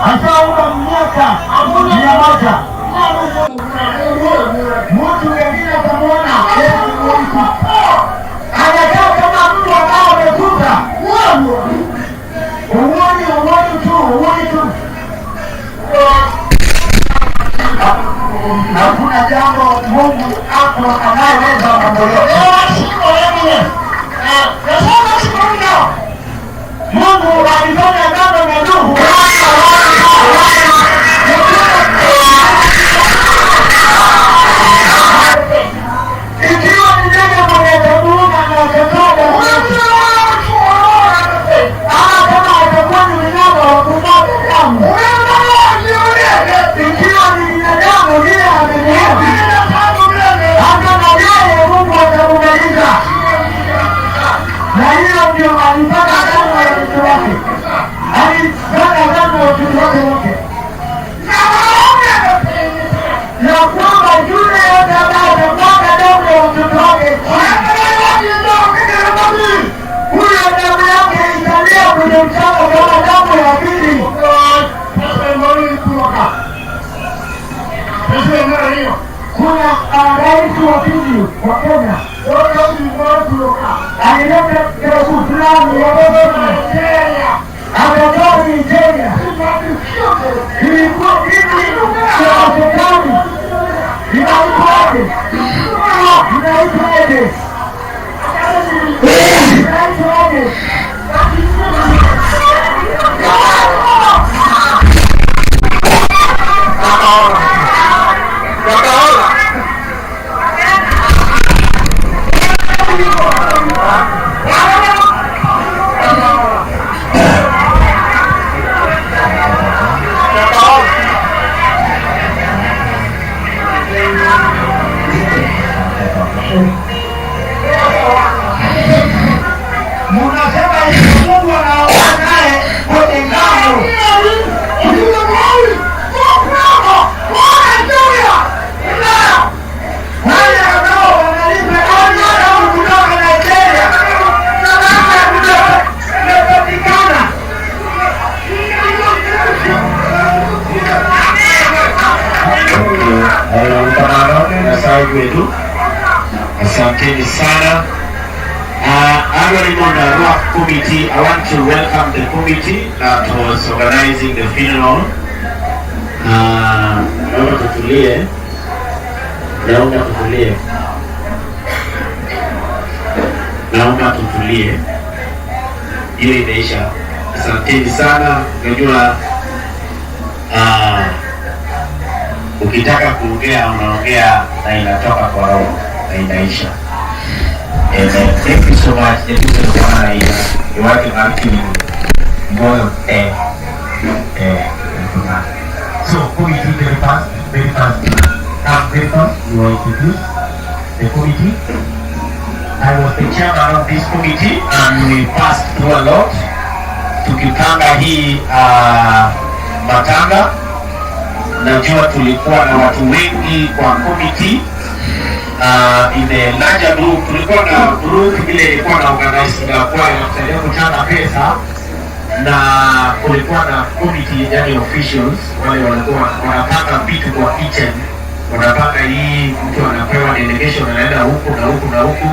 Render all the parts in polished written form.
Ashaomba miaka 100. Mtu mwingine atamwona anakaa kama mtu ambaye amekufa. Uoni, uoni tu, uoni tu. Hakuna jambo Mungu ako anayeweza mambo yote. Mungu alifanya agano na Nuhu. Ikiwa ni ndege mwenye atamuuma na atatoa damu yake, ama kama atakuwa ni mnyama wa kumwaga damu, ikiwa ni binadamu ndiye amemuua, hata na yeye Mungu atamumaliza. Na hiyo ndio alifanya agano na watoto wake, alifanya agano na watoto wake wote, ya kwamba yule yote ambaye atamwaga damu ya watoto wake, huyo damu yake italia kwenye mchanga kama damu ya pili. Kuna rais wa pili wa Kenya alileta kesi fulani ya akatoa Nigeria, ilikuwa kitu cha shetani. Inaitwaje? Inaitwaje? Inaitwaje? Munasema hivi, Mungu anaongea naye kwenye ngano. Wale ambao wanalipa kodi ya damu kutoka Nigeria, imepatikana. Nyasaye wetu, asanteni sana. Honorable Narok Committee, I want to welcome the committee that was organizing the funeral. Naomba tutulie, naomba tutulie, naomba tutulie. Hiyo imeisha. Asanteni sana. Unajua ukitaka kuongea unaongea na inatoka kwa roho na inaisha. Amen. Thank you so much. You want to actually go eh, so committee, very fast, very fast. Come very fast. You are introduced the committee. I was the chairman of this committee and we passed through a lot. Tukipanga hii matanga, najua tulikuwa na watu wengi kwa committee in the larger group. Tulikuwa na group ile ilikuwa na organize na kwa inakusaidia kuchanga pesa, na kulikuwa na committee, yani officials wale walikuwa wanapanga vitu kwa kitchen, wanapanga hii, mtu anapewa delegation, anaenda huku na huku na huku,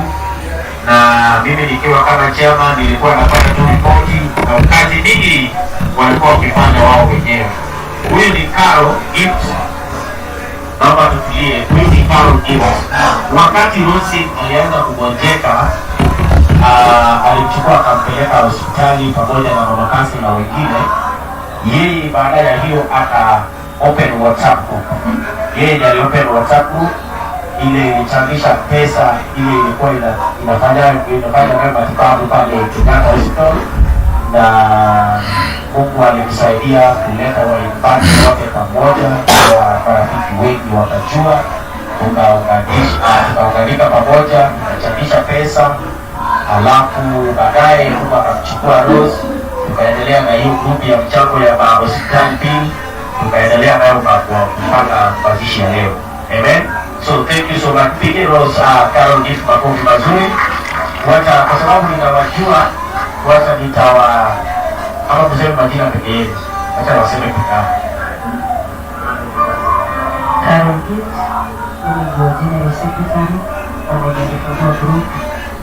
na mimi nikiwa kama chairman nilikuwa nafanya tu ripoti na kazi mingi walikuwa wakifanya wao wenyewe. Huyu ni Carol Gift, naomba tutulie. Huyu ni Carol Gift. Wakati Rosi alianza kugonjeka, alimchukua akampeleka hospitali pamoja na mama Kasi na wengine. Yeye baada ya hiyo aka open WhatsApp group. Yeye ndiye ali open WhatsApp group ile ilichangisha pesa ile ilikuwa inafanya nayo matibabu pale Kenyatta Hospital, na Mungu alimsaidia kuleta waimbaji wote pamoja, wa marafiki wengi wakajua, tukaunganika pamoja, tukachangisha pesa, alafu baadaye Mungu akamchukua Rose, tukaendelea na hiyo group ya mchango ya hospitali bill, tukaendelea nayo mpaka mazishi ya leo. Amen. So thank you so much. Pige Rose, Carol Gift makofi mazuri. Wacha, kwa sababu ninawajua, wacha nitawa ama Mseme majina peke yenu, acha waseme peke yao. Carol Gibbs, mimi ndio general secretary pamoja nilifungua group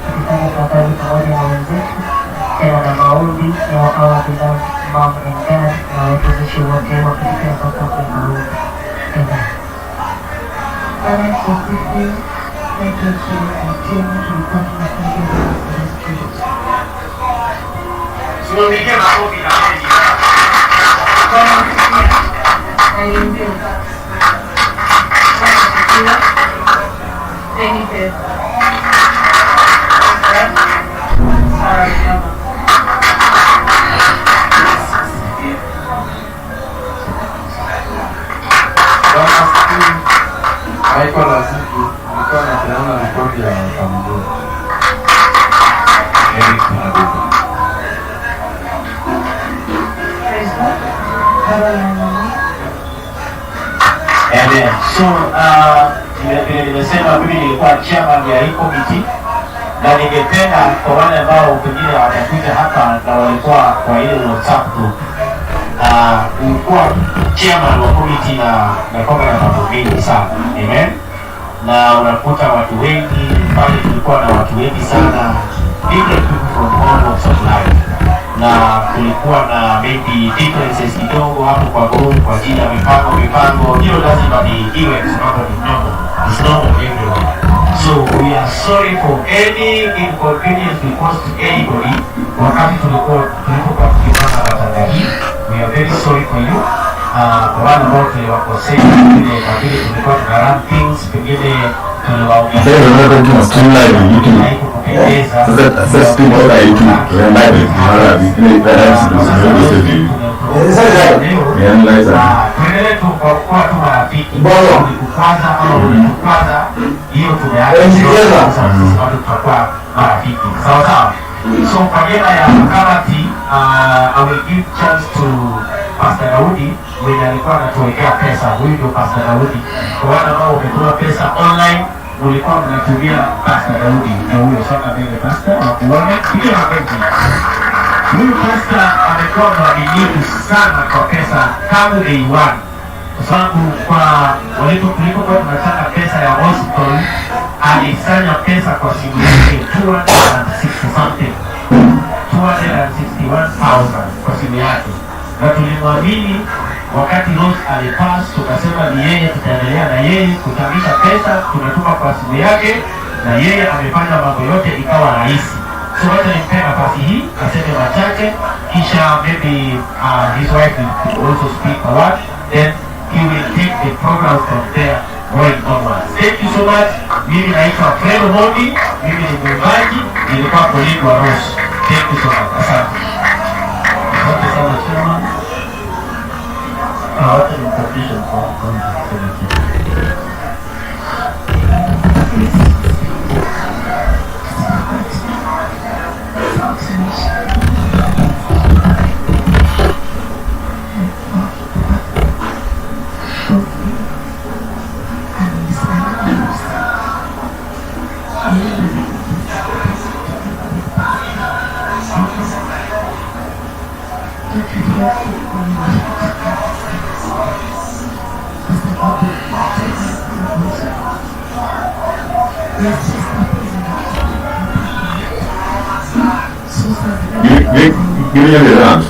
tukifanya kwa kazi pamoja na wenzetu tena na maombi ya our beloved mom and dad na watumishi wote wakitupea mpaka kwa group. Amen. Bwana Yesu asifiwe. Naitwa Sheila Atieno, tulikuwa tunasaidia kwa Spirit. Simamilie maombi na mengi. Bwana asifiwe. Irene Bill. Bwana asifiwe. Penny Bell. Sarah Mama. Bwana asifiwe. Naitwa Laziki, nilikuwa napeana ripoti ya familia. Eric Maduka. Praise God. Caroline Mami. Amen. So, vile nimesema mimi nilikuwa chairman ya hii committee na ningependa kwa wale ambao pengine hawajakuja hapa na walikuwa kwa ile WhatsApp group, ulikuwa chairman wa committee na kwamba na mambo mengi sana. Amen. Na unakuta watu wengi pale, tulikuwa na watu wengi sana, different people from all walks of life, na kulikuwa na maybe differences kidogo hapo kwa group kwa ajili ya mipango. Hiyo lazima ni iwe kwa sababu ni normal, it's normal everywhere. So we are sorry for any inconvenience we caused to anybody wakati tulipokuwa tukipanga matanga hii. We are very sorry for you. Kwa wale ambao tuliwakosea vile kwa vile tulikuwa tuna run things, pengine tuliwaumia Sasa hivi tuna stream live on YouTube. haikukupendeza. Sasa stream kwa YouTube. We are live. We are live. Tuendelee tu kwa kuwa tu marafiki. Bora. Ulikukwaza ama ulitukwaza, hiyo tumeacha. Endeleza. Sasa sisi bado tutakuwa marafiki, sawa sawa. So kwa niaba ya kamati, I will give chance to Pastor Daudi mwenye alikuwa anatuwekea pesa. Huyu ndio Pastor Daudi. Kwa wale ambao umetuma pesa online, ulikuwa mnatumia Pastor Daudi, na huyo songa mbele Pastor, wakuone, piga makofi. Huyu pasta amekuwa mwaminifu sana kwa pesa tangu day one, kwa sababu kwa walipo tulipokuwa tunachanga pesa ya hospital alisanya pesa kwa simu yake 260 something, 261,000 kwa simu yake, na tulimwamini wakati Rose alipass, tukasema ni yeye, tutaendelea na yeye kuchangisha pesa, tunatuma kwa simu yake, na yeye amefanya mambo yote ikawa rahisi. So wacha nimpe nafasi hii aseme machache, kisha maybe his wife will also speak a word, then he will take the program from there going onwards. Thank you so much. Mimi naitwa Fred Omondi, mimi ni mwimbaji, nilikuwa colleague wa Rose. Thank you so much. Asante. Asante sana, chairman. Wacha nimkaribishe mkuu wangu kwanza kusema kitu. Give me your hand.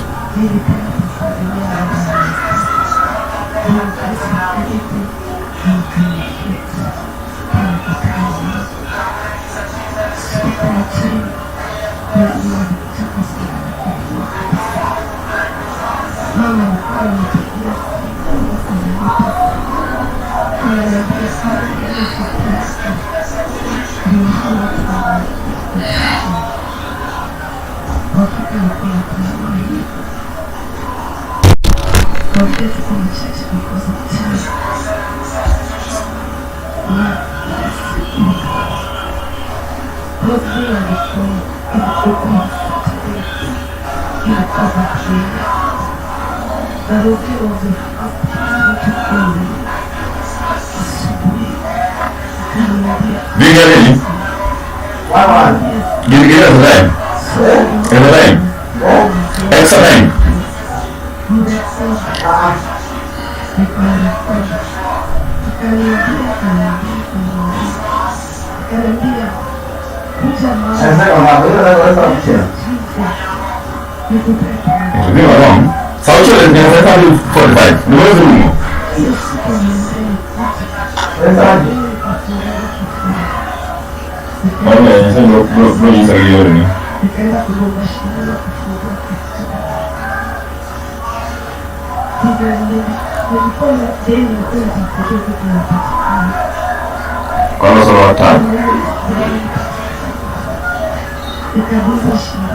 Do you get it? 1-1. Give us time. Extra time. Extra time. Nikarekodi. Akaniambia, akaniambia, akaniambia, akaniambia, kuja mama, nikupeke. Ni wrong. Sauti ni 45. Ni wewe rumo. Hiyo siku niambia, Okay, sasa bro bro bro yisa ni. Nikaenda kugonga shingo kufungua kifua. Nilikuwa na deni, nilikuwa natafuta kitu kinapatikana. Kwa sababu tatu. Nikagonga shingo,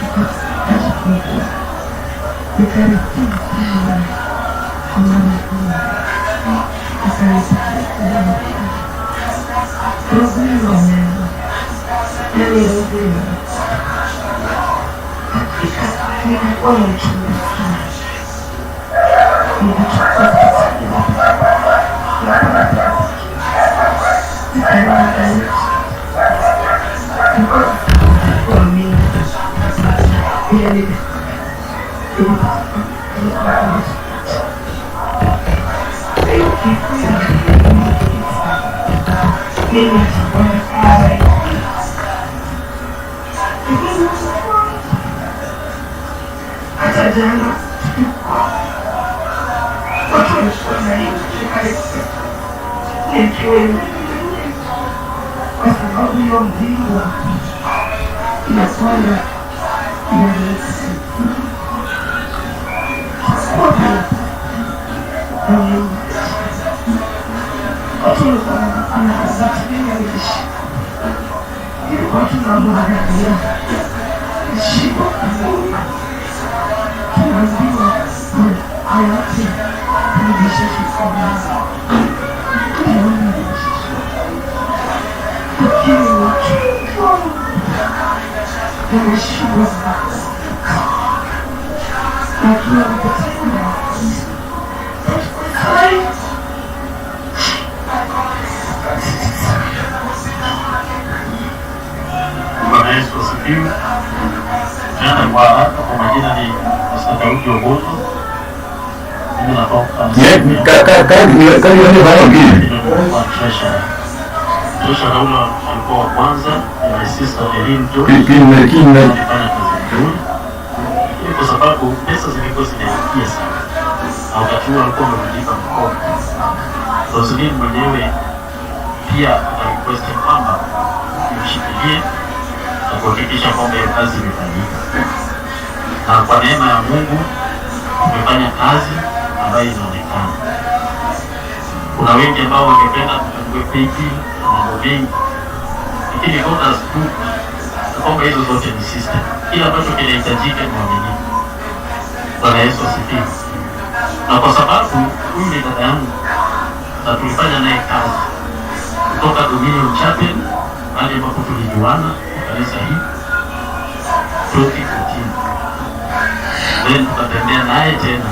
nikajifungua, nikareceive simu kwa mara ya kwanza. Akanipigia Roslyn wa meno, yaani Roslyn, hakika nilikuwa na uchungu sana. Nilichukua pikipiki, napanda pikipiki, nikaenda nje. Nilikuwa mingi. Pia nilipata mimi hata jana watu walikuwa na nikiwa kwa sababu hiyo mzigo inakwanga inanisi kwa watu walikuwa wanasema mimi ilikuwa tunamwangalia shida kubwa, tunaambiwa hayati kurudisha kikombe, lakini watu wanashindwa najua nikasema Bwana Yesu asifiwe. Jana kwa haraka, kwa majina ni Pastor Daudi Ogoto. Mimi natoka Ye ka ka ka ka ni ba ngine. Nilikuwa treasurer. Treasurer ule alikuwa wa kwanza ni my sister Erin George. Kine kine. Alifanya kazi nzuri. Lakini kwa sababu pesa zilikuwa zinaingia sana. Na wakati huo alikuwa amemlipa mkopo. Roslyn mwenyewe pia akarequest kwamba nimshikilie na kuhakikisha kwamba hiyo kazi imefanyika. Na kwa neema ya Mungu tumefanya kazi ambayo inaonekana. Kuna wengi ambao wangependa tufungue paybill na mambo mengi, lakini God has proved ya kwamba hizo zote ni system. Kile ambacho kinahitajika ni uaminifu. Bwana Yesu asifiwe. Na kwa sababu huyu ni dada yangu na tulifanya naye kazi kutoka Dominion Chapel, mahali ambapo tulijuana kwa kanisa hii 2014, then tukatembea naye tena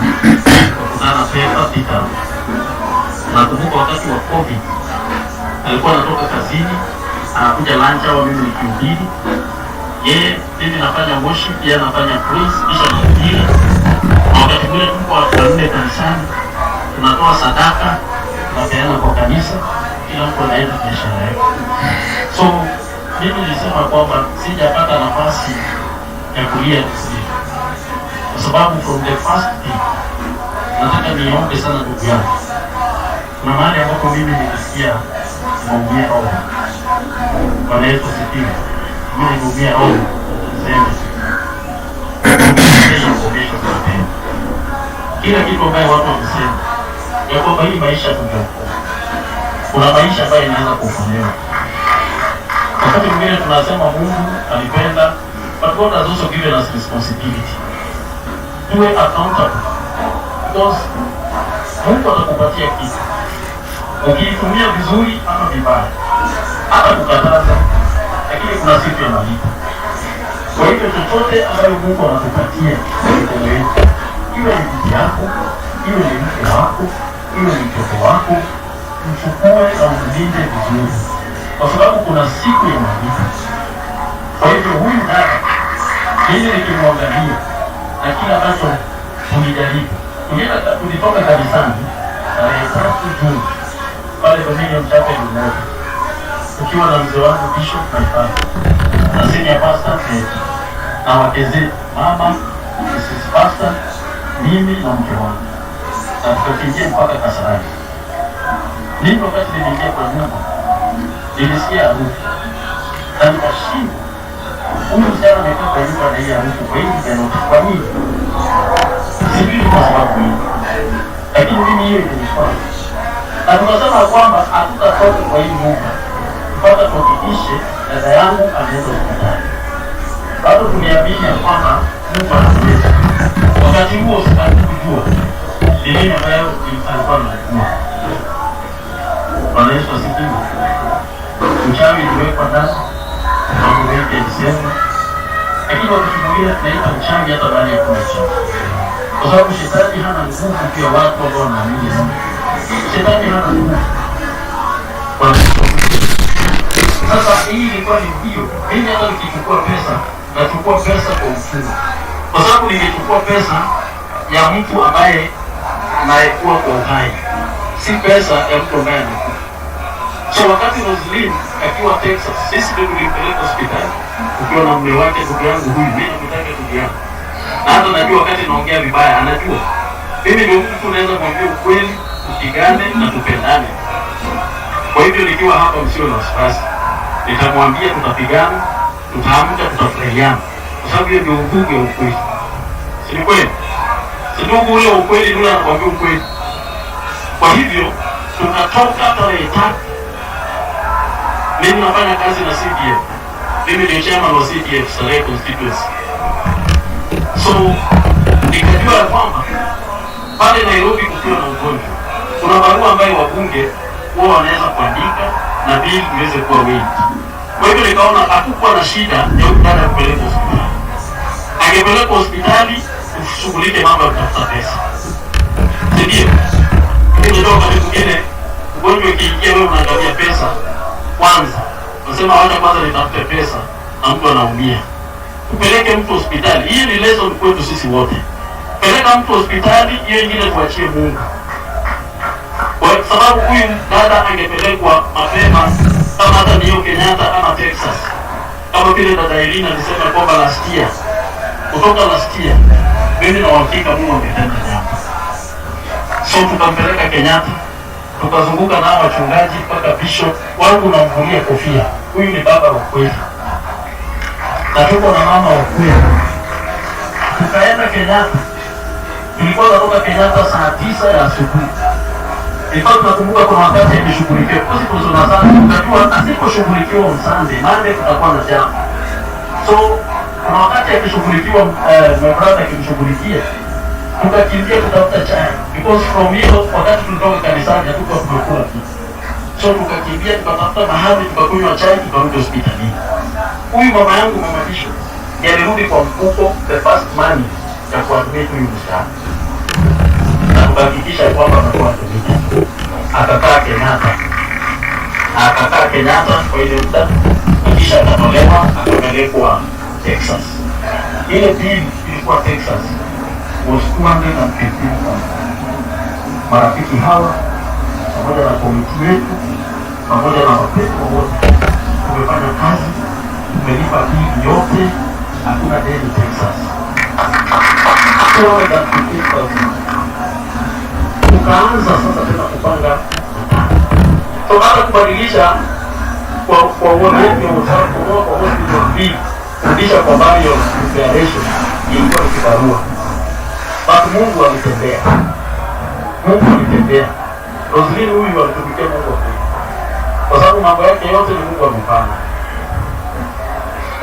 tukakutana Pepa Peter. Nakumbuka wakati wa COVID alikuwa anatoka kazini anakuja lunch au mimi nikihubiri, yeye mimi nafanya worship, yeye anafanya praise, kisha nahubiri. Na wakati mwingine tuko watu wanne kanisani, tunatoa sadaka, tunapeana kwa kanisa, kila mtu anaenda biashara yake. So mimi nilisema kwamba sijapata nafasi ya kulia this kwa sababu from the first day nataka niombe sana ndugu yangu. Kuna mahali ambapo mimi nilisikia nimeumia roho. Bwana Yesu asifiwe. Mimi nimeumia roho, niseme information mapema. Kila kitu ambayo watu wamesema ya kwamba hii maisha tumeokoka, kuna maisha ambayo inaanza kuokolewa. Wakati mwingine tunasema Mungu alipenda, but God has also given us responsibility. Tuwe accountable because Mungu atakupatia kitu ukiitumia vizuri ama vibaya, hata kukataza, lakini kuna siku ya malipo. Kwa hivyo chochote ambayo Mungu anatupatia kwa mikono yetu, iwe ni bibi yako, iwe ni mke wako, iwe ni mtoto wako, mchukue na umlinde vizuri, kwa sababu kuna siku ya malipo. Kwa hivyo huyu dada, mimi nikimwangalia na na kile ambacho tulijaribu. Tulitoka kanisani tarehe 3 Juni pale Dominion Chapel Umoja, ukiwa na mzee wangu Bishop Maifani na senior pastor Fred na wake zetu, mama Mrs. Pastor, mimi na mke wangu, na tukakimbia mpaka Kasarani. Mimi wakati niliingia kwa nyumba nilisikia harufu na nikashindwa, huyu msichana amekaa kwa nyumba na hii harufu kwa hii penalty, kwa nini? Sijui kwa sababu nini, lakini mimi hiyo ilinifaa, na tukasema kwamba hatutatoka kwa hii nyumba mpaka tuhakikishe dada yangu ameenda hospitali. Bado tuliamini ya kwamba Mungu anaweza. Wakati huo sikujua ni nini ambayo alikuwa anaugua. Bwana Yesu asifiwe. Uchawi uliwekwa ndani, mambo mengi yalisema, lakini wakati mwingine tunaita uchawi hata baada ya kuwa uchawi, kwa sababu shetani hana nguvu pia. Watu ambao wanaamini Mungu, shetani hana nguvu. Bwana Yesu asifiwe. Sasa hii ilikuwa ni mbio. Mimi hata nikichukua pesa, nachukua pesa kwa uchungu, kwa sababu ningechukua pesa ya mtu ambaye anayekuwa kwa uhai, si pesa ya mtu ambaye amekufa. So wakati Roslyn akiwa Texas, sisi ndio tulimpeleka hospitali ukiwa na mume wake, ndugu yangu huyu, mimi namtaka ndugu yangu, na hata najua wakati naongea vibaya anajua. Mimi ndio mtu naweza kumwambia ukweli, tupigane na tupendane. Kwa hivyo nikiwa hapa, msio na wasiwasi, nitamwambia tutapigana, tutaamka, tutafurahiana, kwa sababu hiyo ndio undugu ya ukweli, si ni kweli? Si ndugu ule wa ukweli, yule anakuambia ukweli. Kwa hivyo tukatoka tarehe 3. Mimi nafanya kazi na CDF, mimi ndio chairman wa CDF Starehe constituency. So nikajua ya kwamba pale Nairobi kukiwa na ugonjwa, kuna barua ambayo wabunge huwa wanaweza kuandika na bill iweze kuwa wengi. Kwa hivyo nikaona hakukuwa na shida ya huyu dada kupelekwa hospitali. Angepelekwa hospitali ushughulike mambo ya kutafuta pesa, si ndio? Lakini unajua wakati mwingine ugonjwa ukiingia, wewe unaangalia pesa kwanza, unasema wacha kwanza nitafute pesa, na mtu anaumia. Upeleke mtu hospitali, hii ni lesson kwetu sisi wote. Peleka mtu hospitali, hiyo ingine tuachie Mungu, kwa sababu huyu dada angepelekwa mapema kama hata niyo Kenyatta ama Texas, kama vile dada Elina alisema kwamba last year, kutoka last year, mimi na uhakika Mungu angetenda jambo. So tukampeleka Kenyatta, tukazunguka nao wachungaji mpaka bishop wangu, namvulia kofia, huyu ni baba wa kweli, na tuko na mama wa kweli. Tukaenda Kenyatta, tulikuwa natoka Kenyatta saa 9 ya asubuhi. In fact nakumbuka kuna wakati alishughulikiwa kwa siku za Sunday, tukajua asiposhughulikiwa on Sunday, Monday kutakuwa na jambo. So kuna wakati akishughulikiwa, my brother akimshughulikia, tukakimbia kutafuta chai because from hiyo wakati tulitoka kanisani hatukuwa tumekula kitu. So tukakimbia tukatafuta mahali tukakunywa chai, tukarudi hospitalini. Huyu mama yangu, mama Bishop, ndiye alirudi kwa mfuko the first money ya kuadmit huyu msichana na tukahakikisha kwamba amekuwa admitted. Akakaa Kenyatta, akakaa Kenyatta kwa ile muda, na kisha akatolewa akapelekwa Texas. Ile bill ilikuwa Texas was 215,000. Marafiki hawa pamoja na committee yetu pamoja na wapendwa wote tumefanya kazi, tumelipa bili yote, hakuna deni Texas. 215,000. Tukaanza sasa tena kupanga, so baada kubadilisha kwa ward yetu ya WhatsApp, kutoka kwa hospital bill kurudisha kwa burial preparation, ilikuwa ni kibarua, but Mungu alitembea, Mungu alitembea. Roslyn huyu alitumikia Mungu wa kweli, kwa sababu mambo yake yote ni Mungu amepanga.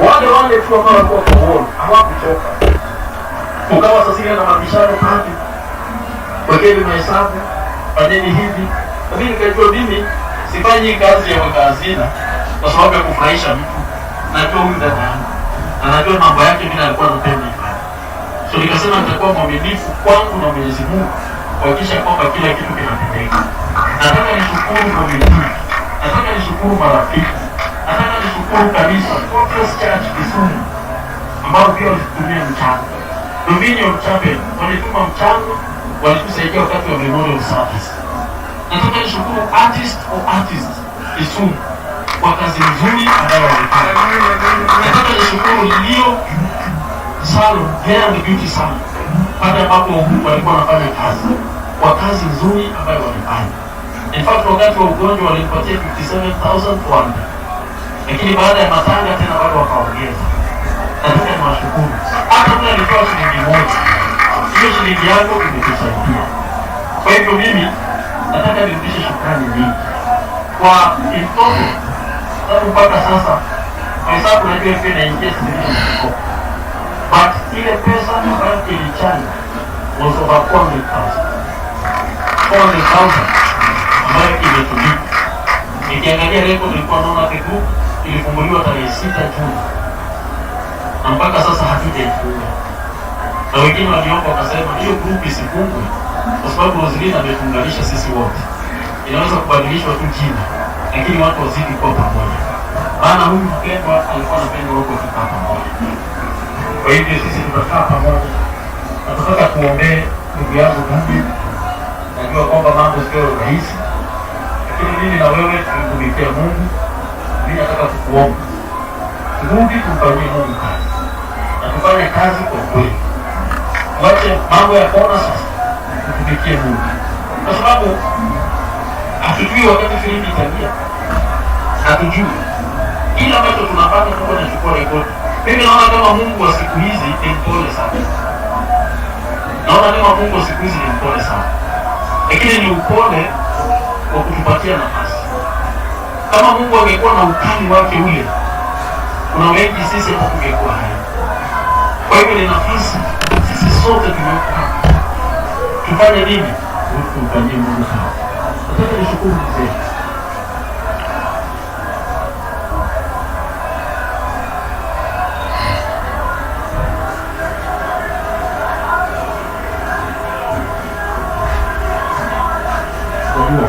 Wale wale tu ambao walikuwa kwa ward hawakuchoka, tukawa sasa ile na mabishano pale, wekeni mahesabu, fanyeni hivi. Lakini nikajua mimi sifanyi kazi ya weka hazina kwa sababu ya kufurahisha mtu. Najua huyu dada yangu na najua mambo yake vile alikuwa anapenda ifanye. So nikasema nitakuwa mwaminifu kwangu na Mwenyezi Mungu kuhakikisha kwamba kila kitu kinatendeka. Nataka nishukuru committee, nataka nishukuru marafiki, nataka nishukuru kanisa Fortress Church Kisumu ambao pia walitumia mchango. Dominion Chapel walituma mchango, walitusaidia wakati wa memorial service. Nataka nishukuru Artist for Artist Kisumu kwa kazi nzuri ambayo walifanya. Nataka nishukuru Leo Salon, Hair and Beauty Salon, pale ambapo walikuwa wanafanya kazi, kwa kazi nzuri ambayo walifanya. In fact, wakati wa ugonjwa walimpatia 57,400, lakini baada ya matanga tena bado wakaongeza. Nataka niwashukuru. Hata mimi nilitoa shilingi 1, hiyo shilingi yako imetusaidia. Kwa hivyo mimi nataka nirudishe shukrani nyingi kwa mtoto, sababu mpaka sasa mahesabu najua pia inaingia shilingi mfuko, but ile pesa ambayo ilichanga was over 400,000 400,000 ambayo imetumika. Nikiangalia record nilikuwa naona the group ilifunguliwa tarehe 6 Juni na mpaka sasa hatujaifunga, na wengine waliomba wakasema hiyo group isifungwe kwa sababu Roselyn ametuunganisha sisi wote, inaweza kubadilishwa tu jina, lakini watu wazidi kuwa pamoja, maana huyu mpendwa alikuwa anapenda watu wakikaa pamoja. Kwa hivyo sisi tutakaa pamoja na tunataka kuombee ndugu yangu Dubi. Najua kwamba mambo sio rahisi, lakini mimi na wewe tumtumikia Mungu. Mimi nataka kukuomba turudi tumfanyie Mungu kazi na tufanye kazi kwa kweli, tuache mambo ya kona sasa, tutumikie Mungu kwa sababu hatujui wakati filimbi italia, hatujui kila ambacho tunafanya. Tuko tunachukua rekodi. Mimi naona kama Mungu wa siku hizi ni mpole sana, naona kama Mungu wa siku hizi ni mpole sana, lakini ni upole wa kutupatia nafasi. Kama Mungu angekuwa na ukali wake ule, kuna wengi sisi hapo tungekuwa hai. Kwa hivyo ni nafasi sisi sote tulioko hapa tufanye nini? Tumfanyie Mungu kazi. Nataka nishukuru mzee Unajua,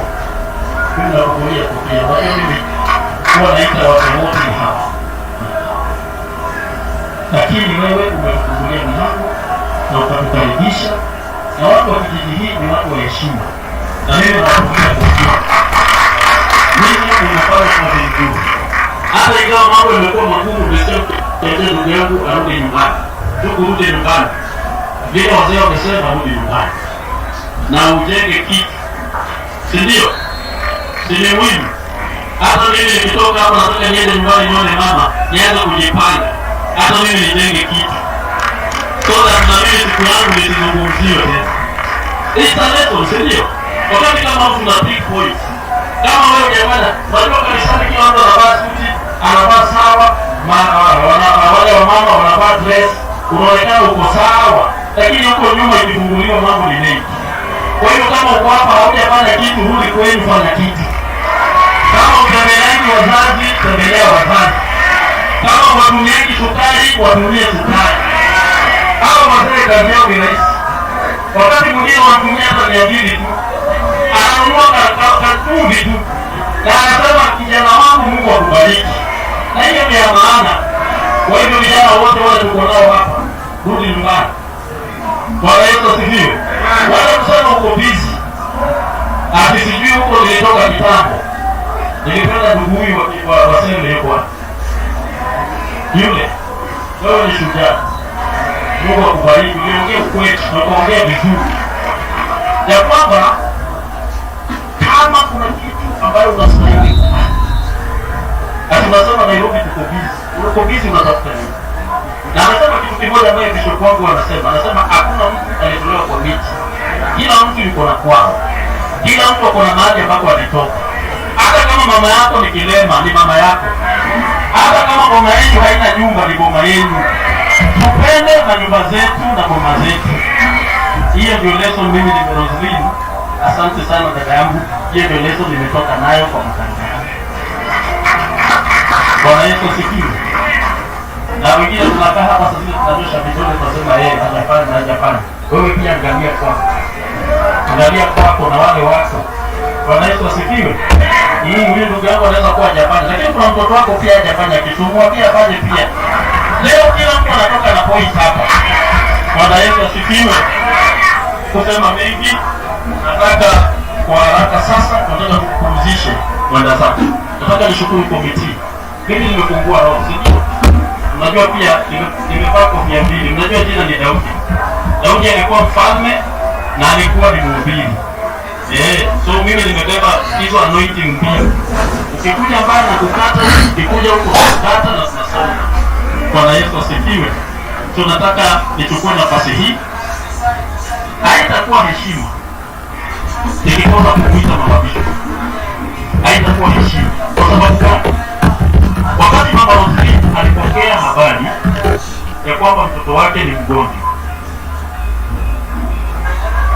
mimi nakuvulia kofia, kwa hiyo mimi huwa naita watu wote ni hapa, lakini wewe umetufungulia milango na ukatukaribisha, na watu wa kijiji hii ni watu wa heshima, na mimi nakuvulia kofia. Mimi unafanya kazi nzuri, hata ingawa mambo yamekuwa magumu. Umesema kuambia ndugu yangu arudi nyumbani, ndugu rudi nyumbani, vile wazee wamesema, rudi nyumbani na ujenge kitu, si ndio? Si ni muhimu? Hata mimi nikitoka hapa nataka niende nyumbani nione mama, nianze kujipanga, hata mimi nijenge kitu so that na mimi siku yangu nisizungumziwe tena. It's a lesson, si ndio? Wakati kama mtu una big points, kama wewe hujafanya, unajua kanisani kila mtu anavaa suti, anavaa sawa, wale wamama wanavaa dress, unaonekana uko sawa, lakini huko nyuma ikifunguliwa mambo ni mengi. Kwa hiyo kama uko hapa haujafanya kitu, rudi kwenu, fanya kitu. Kama utembeleaji wazazi, tembelea wazazi. Kama watumiaji sukari, watumie sukari. Hawa wazee kazi yao ni rahisi. Wakati mwingine wanatumia hata 200 tu, ananunua kachumvi tu na anasema kijana wangu, Mungu akubariki, na hiyo ni ya maana. Kwa hivyo vijana wote wale tuko nao hapa, rudi nyumbani. Bwana Yesu asifiwe. Wala kusema uko busy, ati sijui huko nilitoka kitambo. Nilipenda ndugu huyu wa Sembe yuko wapi? Yule, wewe ni shujaa. Mungu akubariki. Uliongea ukweli na ukaongea vizuri, ya kwamba kama kuna kitu ambayo unastahili kufanya, na tunasema Nairobi tuko busy. Uko busy unatafuta nini? Na anasema kitu kimoja ambaye bishop wangu anasema hakuna mtu aliyetolewa kwa miti. Kila mtu yuko na kwao. Kila mtu ako na mahali ambapo alitoka. Hata kama mama yako ni kilema, ni mama yako. Hata kama boma yenu haina nyumba, ni boma yenu. Tupende manyumba zetu na boma zetu. Hiyo ndio lesson mimi ni Roselyn. Asante sana dada yangu. Hiyo ndio lesson nimetoka nayo kwa mtandao. Bwana Yesu asifiwe. Na wengine tunakaa hapa sasa tunanyosha vidole tunasema yeye hajafanya hajafanya. Wewe pia angalia kwako. Angalia kwako na wale wako. Bwana Yesu asifiwe. Huyu ndugu yangu anaweza kuwa hajafanya, lakini kuna mtoto wako pia hajafanya kitu. Mwambie afanye pia. Leo kila mtu anatoka na point hapa. Bwana Yesu asifiwe. Kusema mengi, nataka kwa haraka sasa, nataka kupumzishe mwenda zake. Nataka nishukuru komiti. Mimi nimefungua roho, si ndio? Unajua pia nimevaa kofia mbili. Unajua jina ni Daudi. Daudi alikuwa mfalme na alikuwa ni mhubiri. So mimi nimebeba hizo anointing mbili. Ukikuja mbali na kukata, ukikuja huko kukata na tunasonga. Bwana Yesu asifiwe. So nataka nichukue nafasi hii. Haitakuwa heshima nikikosa kumuita mama Bishop. Haitakuwa heshima. Kwa sababu gani? Wakati mama Rosemary alipokea habari ya kwamba mtoto wake ni mgonjwa,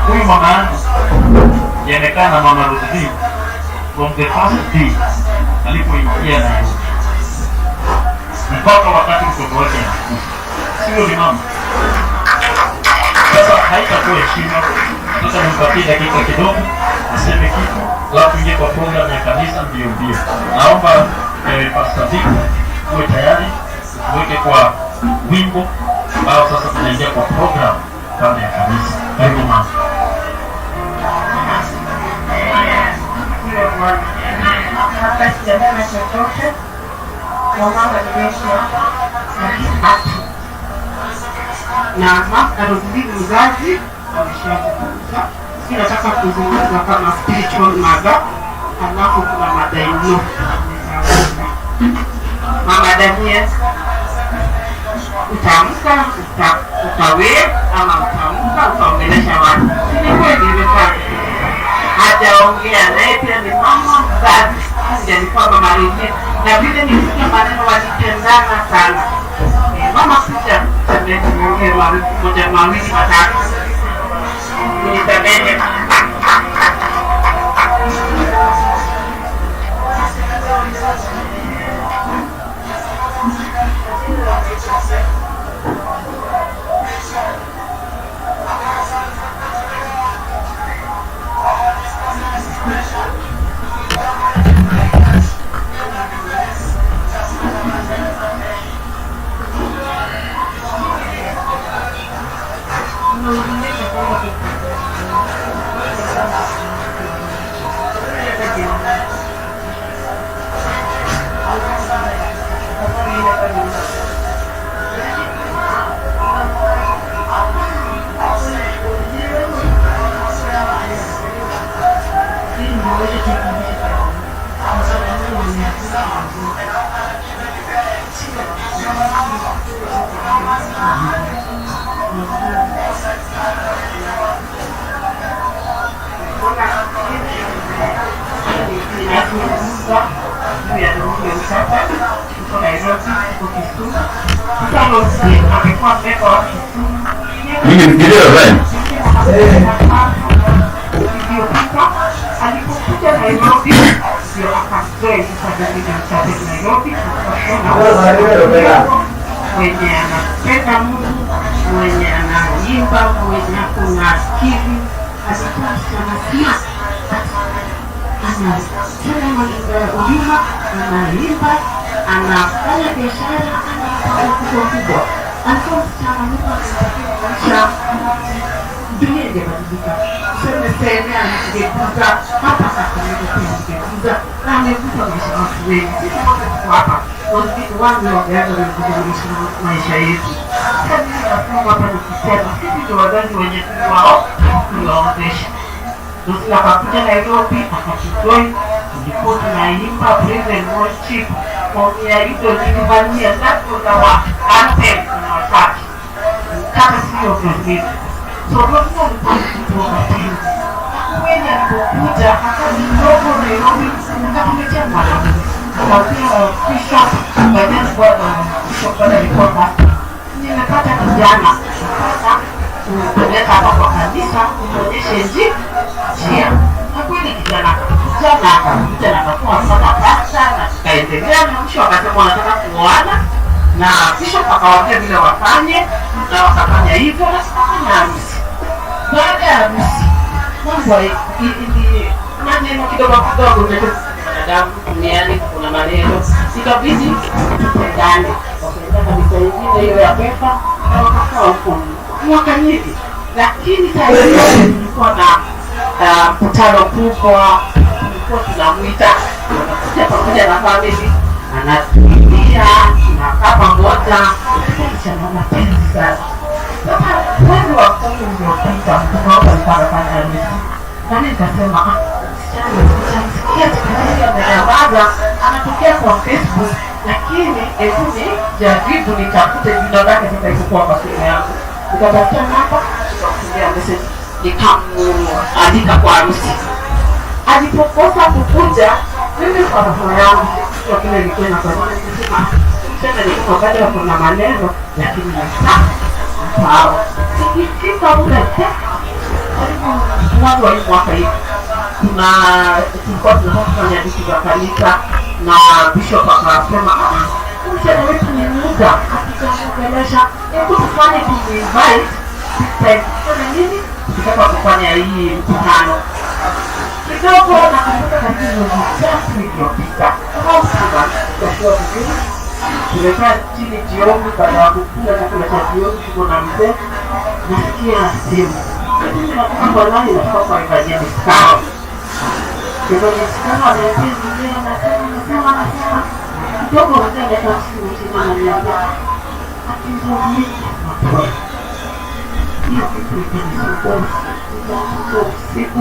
huyu mama yangu yamekaa na mama Rosemary from the first day alipoingia Nairobi mpaka wakati mtoto wake anakufa. Sio ni mama? Sasa haitakuwa heshima. Sasa nimpatie dakika kidogo aseme kitu, alafu ingie kwa program ya kanisa mbio mbio. Naomba Pastor Vic uwe tayari tuweke kwa wimbo ambao sasa tunaingia kwa program pande ya kanisa. Karibu mama. Hapa sijasema chochote. Mama alionyesha haki. Na mama Rosemary mzazi ameshazungumza. Si nataka kuzungumza kama spiritual mother, alafu kuna mother-in-law. Mama Daniel, utaamka, utawe ama utaamka utaongelesha watu. Si ni kweli imefanya? Hajaongea naye pia ni mama mzazi, ndiye alikuwa mama Rosemary. Na vile nilisikia maneno walitendana sana. Mama kuja tembea tuongee moja mawili matatu. Nisamehe. Ninazungumza juu ya ndugu Msata, tuko Nairobi, tuko Kisumu. Sasa Rosemary amekuwa member wa Kisumu. Mimi nifikirie Ryan. Iliyopita alipokuja Nairobi ndio akajoin sasa David Msata Nairobi, mwenye anapenda Mungu, mwenye anaimba, mwenye kuna akili, alikuwa msichana smart. Anafanya huduma, anaimba, anafanya biashara, ana kubwa kubwa. Alikuwa msichana Mungu amempatia maisha, dunia ingebadilika. Tuseme seme angeguza hapa Kakamega pia angeguza na ameguza maisha watu wengi. Sisi wote tuko hapa one way or the other wameguza maisha yetu. Sasa mimi nasema hapa nikisema sisi ndio wazazi wenye tuliwaozesha. Rosemary akakuja Nairobi akatujoin, tulikuwa tunaimba praise and worship kwa hizo nilivania, that was our anthem in our church. Kama sio Rosemary. So Rosemary alikuwa mtu wa mapenzi. Kweli alipokuja hata kidogo Nairobi akatuletea mwanamume. Akamwambia Bishop, by then Bishop bado alikuwa pastor. Nimepata kijana. Sasa kupeleka hapa kwa kanisa kumwonyeshe njia. Na kweli kijana akakuja na akakuwa mpaka pasta na tukaendelea, na mwisho akasema wanataka kuoana na Bishop akawaambia vile wafanye na wakafanya hivyo na tukafanya harusi. Baada ya harusi mambo maneno kidogo kidogo, unajua wanadamu duniani kuna maneno, ikabidi tupendane. Wakaenda kanisa ingine hiyo ya pepa na wakakaa huko. Mwaka nyingi, lakini saa hiyo tulikuwa na mkutano kubwa, tulikuwa tunamwita, anakuja pamoja na family, anatuimbia, tunakaa pamoja, msichana mapenzi sana. Sasa mwezi wa 10 uliopita mtoto wangu alikuwa anafanya harusi, nami nikasema, "Ah, msichana sijamsikia siku hizi, amenyamaza, anatokea kwa Facebook, lakini hebu nijaribu nitafute jina lake." Sasa ikokuwa kwa simu yangu, nikatafuta namba, nikamtumia message, nikamualika kwa harusi. Alipokosa kukuja, mimi kwa roho yangu kwa kile nilikuwa nafanya, nikasema msichana ni kama bado kuna maneno, lakini ni sawa. Ikifika muda karibu mwanzo wa hii mwaka hivi, tulikuwa tunataka kufanya vitu vya kanisa na bishop akasema, "Ah, msichana wetu ni muda hatujamuongelesha, hebu tufanye tumuinvite this time." Tufanye nini? Tukitaka kufanya hii mkutano kidogo. Nakumbuka karibu mwezi 3 iliyopita, kama vizuri, tumekaa chini jioni baada ya kukula chakula cha jioni, tuko na mzee, nasikia simu. Simu inatoka kwa nani? Inatoka kwa Evangelist Carol. Evangelist Carol anaambia mzee, anasema, anasema, anasema kidogo, mzee anaweka simu chini, ananiambia akizungumza hiyo kitu ikanisumbua usiku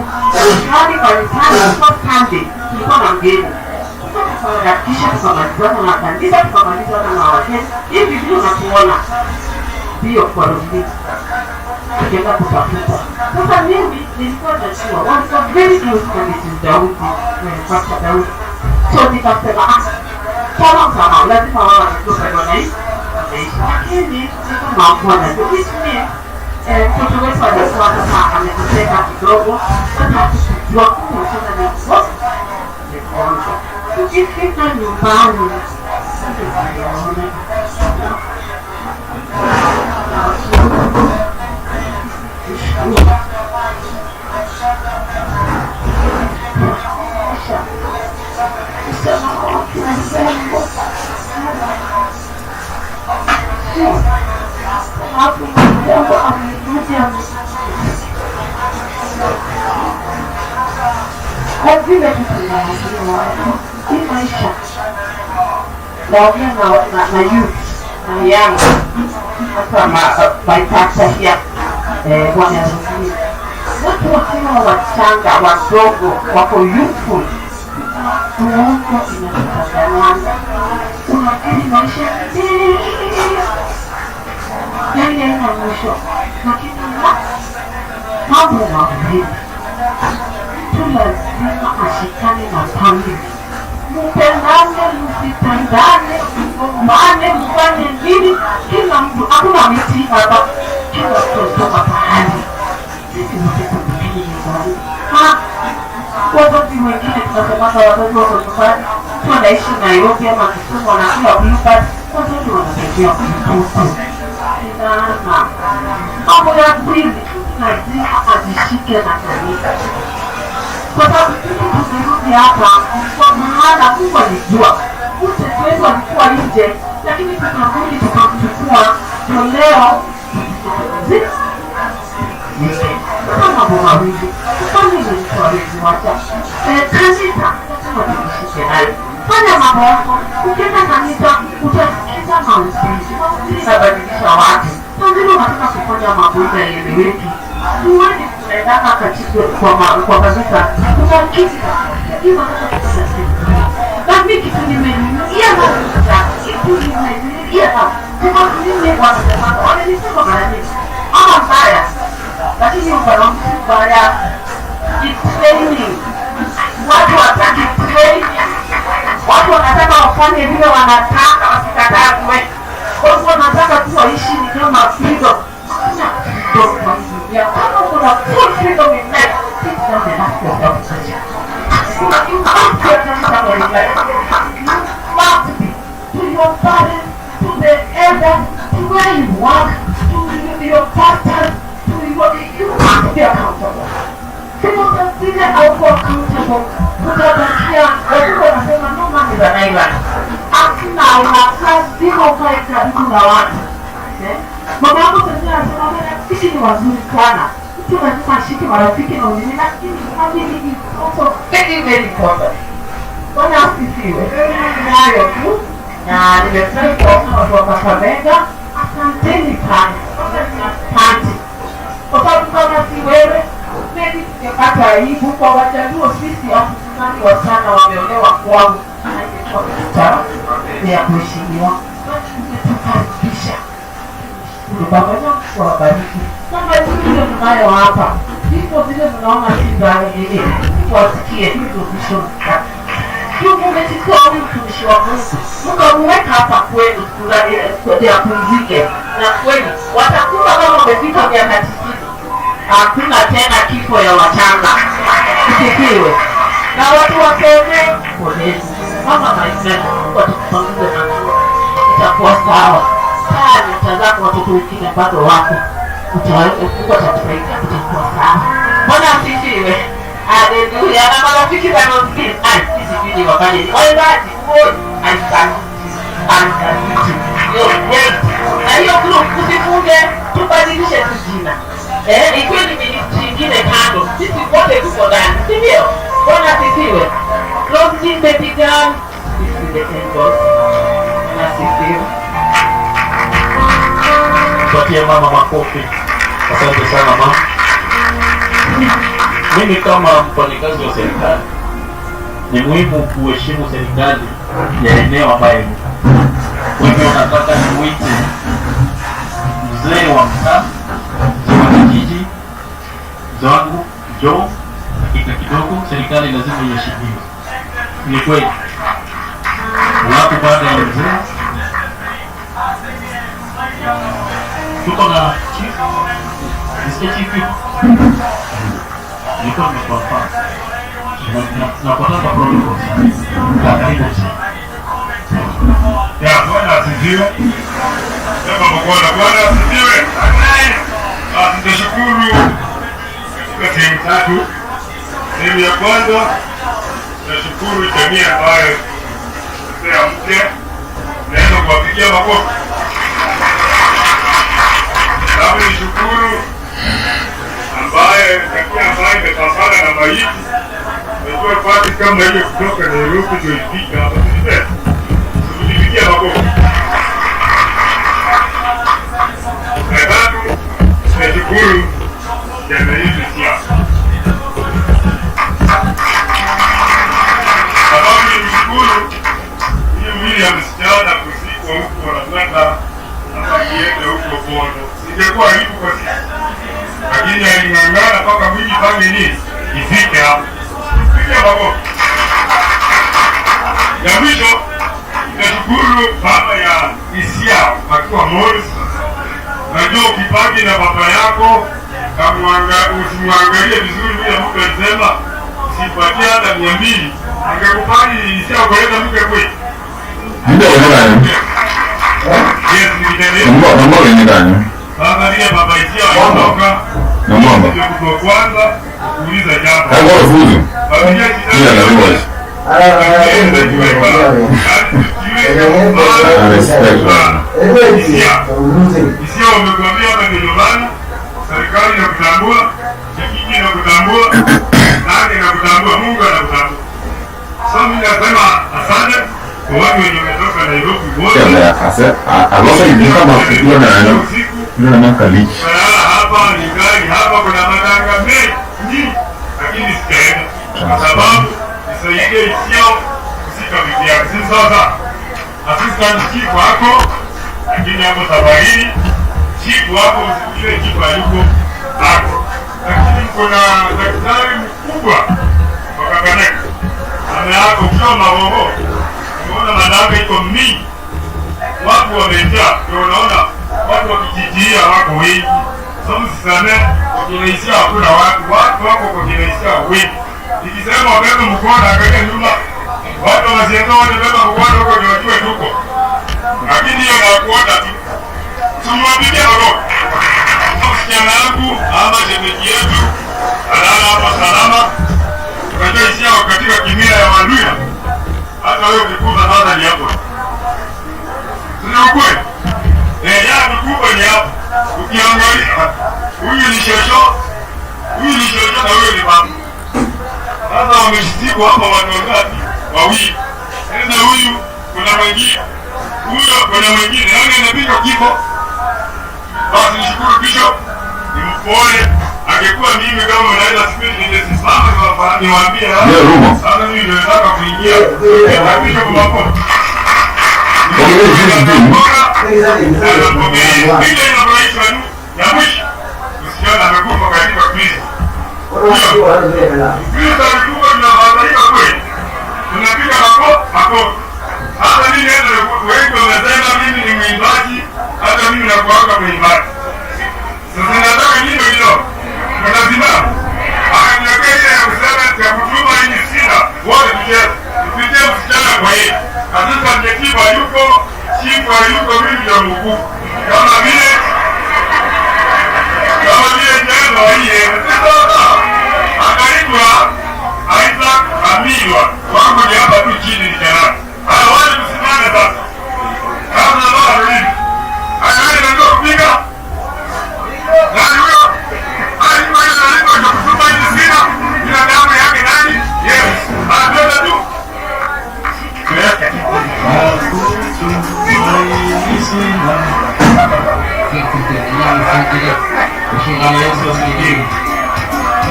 hadi kanisani. Kwa Sunday tulikuwa na mgeni, tukaharakisha, tukamalizana na kanisa, tukamalizana na wageni hivi vile unatuona ndio kwa Rumi tukienda kutafuta. Sasa mimi nilikuwa najua walikuwa very close na Mrs. Daudi na Pastor Daudi, so nikasema, ah, kama msamaha lazima wao wanajua bado wanaishi, lakini ni kama hawakuwa wanajua, which means mtoto wetu alikuwa sasa ameteseka kidogo. Sasa hatukujua kumbe mtoto ni mgonjwa. Tukifika nyumbani tuliona hapo jambo amekuja kwa vile tu tunaambiwa hii maisha, naongea na youth na young hasa my pastor here, bwana Rosini, watu wakiwa wachanga wadogo wako youthful, uongo inatutanganyanga, unafikiri maisha yani haina mwisho, lakini mambo mawili, mtu lazima ashikane na family, mpendane, msitandane, mgombane, mfanye nini, kila mtu, hakuna miti hapa, kila mtu alitoka pahali. Sisi wote turudini nyumbani. Ha, wazazi wengine tunasemanga wazazi wako nyumbani, mtu anaishi Nairobi ama Kisumu, anakula Bluebird, wazazi wanatembea mtutu sana. Mambo ya pili, mtu lazima ajishike na kanisa, kwa sababu sisi tumerudi hapa kwa maana Mungu alijua mtoto wetu alikuwa nje, lakini tukarudi tukamchukua, ndio leo. Sasa mambo mawili, tufanye ni mtu hawezi wacha kanisa, lazima tujishike nayo. Fanya mambo yako, ukienda kanisa utasikiza mahubiri, mahubiri inabadilisha watu. Wengine wanataka kufanya mambo ile haieleweki. Huwezi kuendana katika kwa kanisa, kuna kitu lakini wanataka kufanya kitu. Na mimi kitu nimenilia na kitu nimenilia na kwa mimi wanasema wamenisema mara nyingi ama mbaya, lakini mfano mbaya ni training. Watu wataki training, watu wanataka wafanye vile wanataka, wasikatazwe. Watu wanataka tu waishi ni kama freedom. Hakuna freedom kwa hii dunia. Kama kuna full freedom in life, sit down and ask yourself a question. Hakuna, you must get somewhere in life. You must be to your parents, to the elders, to where you work, to your pastors, to your, you must be accountable. Because vile hauko accountable, utabakia, watoto wanasema no man is an island. Hakuna, lazima ukae karibu na watu. Eh? Mama yangu sasa anasema bwana, Sisi ni wazuri sana. Mtu lazima ashike marafiki na wengine, lakini family is also very very important. Bwana asifiwe. Nayo tu na nimefurahi kuwaona watu wa Kakamega. Asanteni sana, asante kwa sababu kama si wewe maybe tungepata aibu. Kwa Wajaluo sisi hatufunani, wasichana wameolewa kwangu, na ingekuwa mkutano ya kuheshimiwa. Umetukaribisha Baba na Mungu awabariki. Na mazuri mnayo hapa, ndipo vile mnaona si za nini, wasikie hizo vision tatu. Mmechukua huyu mtumishi wa Mungu mkamuweka hapa kwenu apumzike, na kweli watakufa kama wamefika miaka 90. Hakuna tena kifo ya wachanga. Sifiwe. Na watu waseme poleni, mama maisha, Mungu atakupanguza na itakuwa sawa. Kaa nyota zako, watoto wengine bado wako, Mungu atatusaidia, utakuwa sawa. Bwana asifiwe. Haleluya. Na marafiki za Roskin, ai, sisi sijui wafanye nini. Waimbaji, wote, I salute you. I salute you. You're great. Na hiyo group usifunge, tubadilishe tu jina. Ikiwe ni ministry ingine kando, sisi wote tuko ndani, si ndio? Bwana asifiwe. Roskin baby girl, sisi the angels. Bwana asifiwe. Tupatie mama makofi. Asante sana mama. Mimi kama mfanyikazi wa serikali ni muhimu kuheshimu serikali ya eneo ambayo niko. Kwa hivyo nataka nimuite mzee wa mtaa, mzee wa kijiji, mzee wangu njoo dakika kidogo. Serikali lazima iheshimiwe, ni kweli. Alafu baada ya mzee tuko na chief. Nisikie chief yuko? Nilikuwa nimeconfirm. Na kwa protocol. Karibu mzee. Ya, Bwana asifiwe. Sema Bwana, Bwana asifiwe. Nitashukuru katika sehemu tatu. Sehemu ya kwanza, nashukuru jamii ambayo ya mke, naweza kuwapigia makofi. Alafu nishukuru ambaye jamii ambayo imepambana na maiti. Najua pati kama hiyo kutoka Nairobi ndio ifika hapa. Tulipigia makofi. Na tatu, nashukuru jamii yetu siasa. Sababu nishukuru hiyo mwili ya msichana kuzikwa huko wanataka hapa kiende huko Bondo. Ingekuwa aibu kwa sisi. Lakini aling'ang'ana mpaka mwili pange nini? Ifike hapo. Piga makofi. Ya mwisho, nashukuru baba ya Isia akiwa Morris. Najua ukipaki na baba yako usimwangalie vizuri, vile mtu alisema usipatie hata 200, angekupaki Isia ukaleta mke kweli. Ndio ndio. Yes, ni Mbona ni gani? Baba ndiye baba Isia alitoka. Na mwamba. Ndio kwanza kuuliza jambo. Hapo fuzu. Familia Ndio na voice. Isia wamekuambia hapa ndio nyumbani, serikali inakutambua, kijiji inakutambua, nani inakutambua, Mungu anakutambua. Sasa mimi nasema asante kwa watu wenye wametoka Nairobi wote. Kulala hapa ni gari hapa, kuna matanga mengi, lakini sitaenda kwa sababu nisaidie Isia kusika bibi yake. Si sasa assistant chief wako, lakini hapo safarini chief wako usikujue chief hayuko hapo, lakini kuna daktari mkubwa wa Kakamega ameako kwa maroho. Unaona madanga iko mingi, watu wamejaa, ndio unaona watu wa kijijia wako wengi. Sasa msiseme kwa kinaisia hakuna watu, watu wako kwa kinaisia wengi. Nikisema wabebe mkono angalia nyuma, watu wanasema wabebe mkono huko ndio wajue tuko. Lakini hiyo na kuona tu. Tumwapigie makofi. Msichana wangu ama shemeji yetu alala hapa salama. Unajua Isia katika kimila ya Waluya, hata wewe ukikufa sasa ni hapo. Sio kweli? Ya mkubwa ni hapo. Ukiangalia Huyu ni shosho, huyu ni shosho na huyu ni baba. Sasa wameshikwa hapa watu wangapi? Wawili. Sasa huyu kuna mwingine, huyo kuna mwingine, nani anapiga kifo? Basi nishukuru Bishop, ni mpole. Angekuwa mimi kama unaweza spidi ningesimama niwaambie hapa. Ndio, Rumo. Sasa mimi ndio nataka kuingia. Na Bishop makofi. Ile inafurahisha tu ya mwisho. Msichana amekufa katika Kristo. Kristo alikufa, tunafadhaika kweli. Tunapiga makofi. Hata mimi hata wengi wamesema mimi ni mwimbaji, hata mimi nakuanga mwimbaji. Sasa nataka nyimbo kidogo. Mtasimama. Akaniwekea ile ya kusema ya kutuma hii sina. Wote tucheze. Tupitie msichana kwa yeye. Sasa mjetiba yuko, chifu yuko, mimi ndio mkuu. Kama vile jana hii sasa akaitwa Isaac Amilwa. Wangu ni hapa tu chini ni jana. Haya wale msimame sasa. Kama baba hivi. Haya wale ndio kupiga. Nani huyo? Alikuwa analipwa kwa kutuma hii sina. Ila damu yake nani? Yes. Anatoka tu.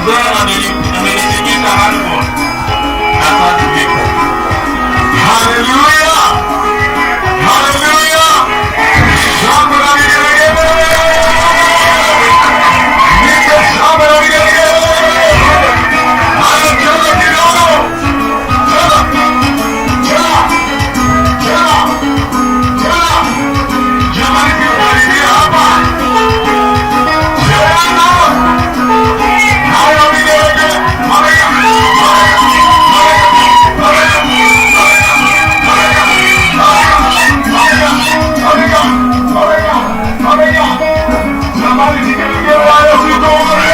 Mzee amenitikisa handball. Asante Victor. Hallelujah! Hallelujah! Shangwe na vigelegele! Nipe shangwe na vigelegele! Haya, cheza kidogo! Cheza! Cheza! Cheza! Cheza! Jamani, tukaribia hapa. Cheza! Haya, vigelegele! Mabega! Mabega! Mabega! Mabega! Mabega! Mabega! Mabega! Jamani, vigelegele hayo sitoone.